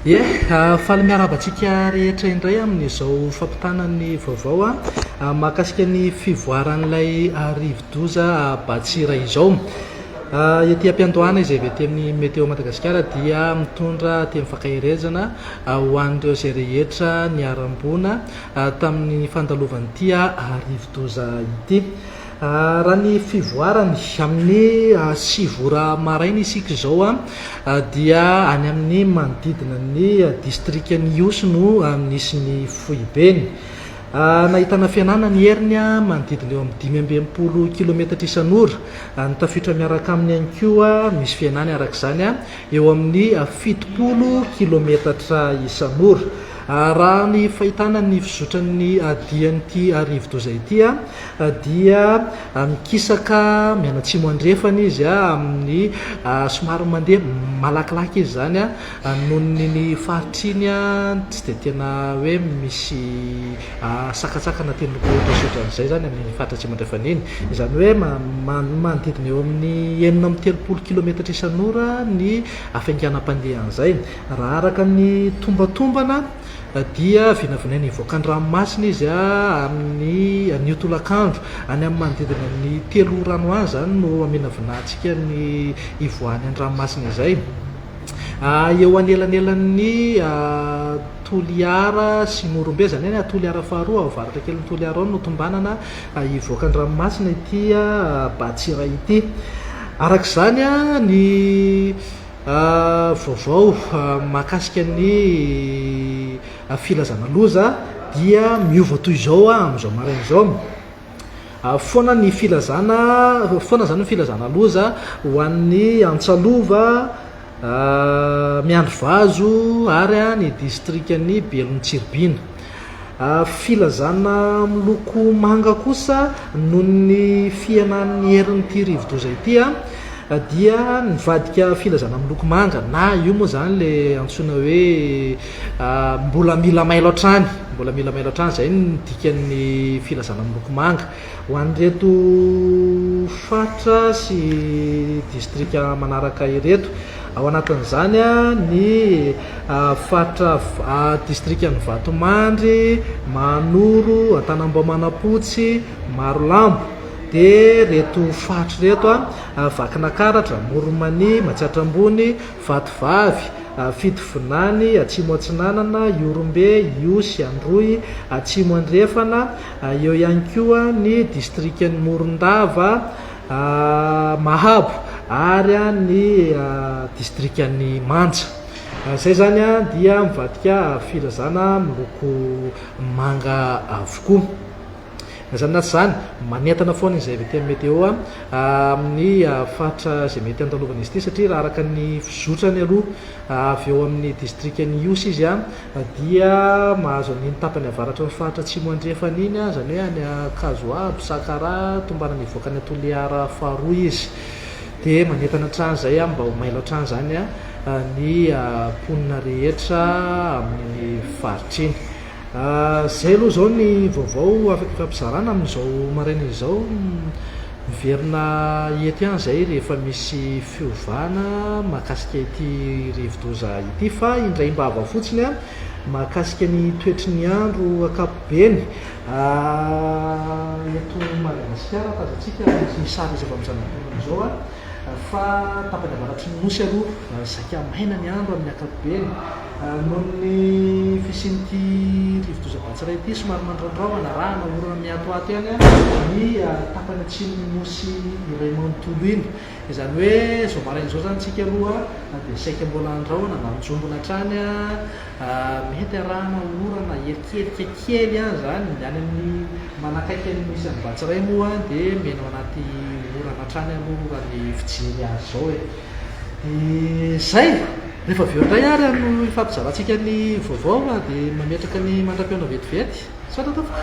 Ie, faly miarahaba antsika rehetra indray amin'izao fampitana ny vaovao mahakasika ny fivoaran'ilay rivodoza Batsira izao. Ety am-piandohana izay avy aty amin'ny Météo Madagasikara dia mitondra teny fankaherezana ho an'ireo izay rehetra niharam-boina tamin'ny fandalovan'ity rivodoza ity. Raha ny fivoarany, amin'ny 9 ora maraina isika izao dia any amin'ny manodidina ny distrikan'i Ihosy no misy ny foibeny. Nahitana fihenana ny heriny manodidina eo amin'ny 65 kilometatra isan'ora. Ny tafiotra miaraka aminy ihany koa misy fihenany araka izany eo amin'ny 70 kilometatra isan'ora. Raha ny fahitana ny fizotran'ny dian'ity rivodoza ity dia mikisaka mianatsimo andrefana izy amin'ny somary mandeha malakilaky izy izany noho ny faritra iny tsy dia tena hoe misy sakantsakana tendrombohitra sy ohatran'izay izany amin'iny faritra atsimo andrefana iny. Izany hoe manodidina eo amin'ny 36 kilometatra isan'ora ny hafainganam-pandehan'izay. Raha araka ny tombatombana dia vinavinaina hivoaka an-dranomasina izy amin'ny anio tolakandro. Any amin'ny manodidina ny 3 ora any ho any izany no haminavinantsika ny hivoahany an-dranomasina izay. Eo anelanelan'ny Toliara sy Morombe, izany hoe Toliara faharoa, ao avaratra kelin'i Toliara ao no tombanana hivoaka an-dranomasina ity Batsira ity. Araka izany ny Vaovao mahakasika ny filazana loza dia miova toy izao amin'izao maraina izao. Foana ny filazana, foana izany ny filazana loza ho an'ny Antsalova, Miandrivazo ary ny distrikan'i Belontsiribihina. Filazana miloko manga kosa noho ny fihenan'ny herin'ity rivodoza ity dia nivadika filazana miloko manga na io moa izany ilay antsoina hoe mbola mila mailo hatrany, mbola mila mailo hatrany, izay no dikan'ny filazana miloko manga. Ho an'ireto faritra sy distrika manaraka ireto, ao anatin'izany ny faritra distrikan'i Vatomandry, Mahanoro, Antanambao Manampotsy, Marolambo. Dia ireto faritra ireto, Vakinakaratra, Amoron'i Mania, Matsiatra Ambony, Vatovavy, Fitovinany, Atsimo Atsinanana, Ihorombe, Ihosy, Androy, Atsimo Andrefana, Eo ihany koa ny distrikan'i Morondava, Mahabo ary ny distrikan'i Manja. Izay izany dia mivadika filazana miloko manga avokoa. Na izany na tsy izany, manentana foana izay avy aty amin'ny météo amin'ny faritra izay mety handalovan'izy ity satria raha araka ny fizotrany aloha avy eo amin'ny distrikan'i Ihosy izy dia mahazo an'iny tapany avaratry ny faritra atsimo andrefana iny, izany hoe any Ankazoabo, Sakaraha, tombanana hivoaka any Toliara faharoa izy. Dia manentana hatrany izay mba ho mailo hatrany izany ny mponina rehetra amin'iny faritra iny. Izay aloha izao ny vaovao afaka ifampizarana amin'izao maraina izao. Miverina eto ihany izay rehefa misy fiovana mahakasika ity rivodoza ity fa indraim-bava fotsiny mahakasika ny toetry ny andro ankapobeny eto Madagasikara. Tazantsika amin'ity sary izao avy amin'ny zanabolana izao. Fa tapany avaratry ny Nosy aloha saika maina ny andro amin'ny ankapobeny. Noho ny fisian'ity rivodoza Batsirai ity, somary mandrandrahona arahana orana miatoato ihany ny tapany atsimon'ny Nosy iray manontolo iny. Izany hoe izao maraina izao izany isika aloha dia saika mbola andrahona na anjombona hatrany. Mety arahana orana erikerika kely ihany izany, ny any amin'ny manakaiky an'ny misy an'i Batsirai moa dia mena ao anaty orana hatrany aloha raha ny fijery azy izao e. Dia izay! Rehefa avy eo indray ary no hifampizarantsika ny vaovao dia mametraka ny mandra-pihaona vetivety. Misaotra tompoko!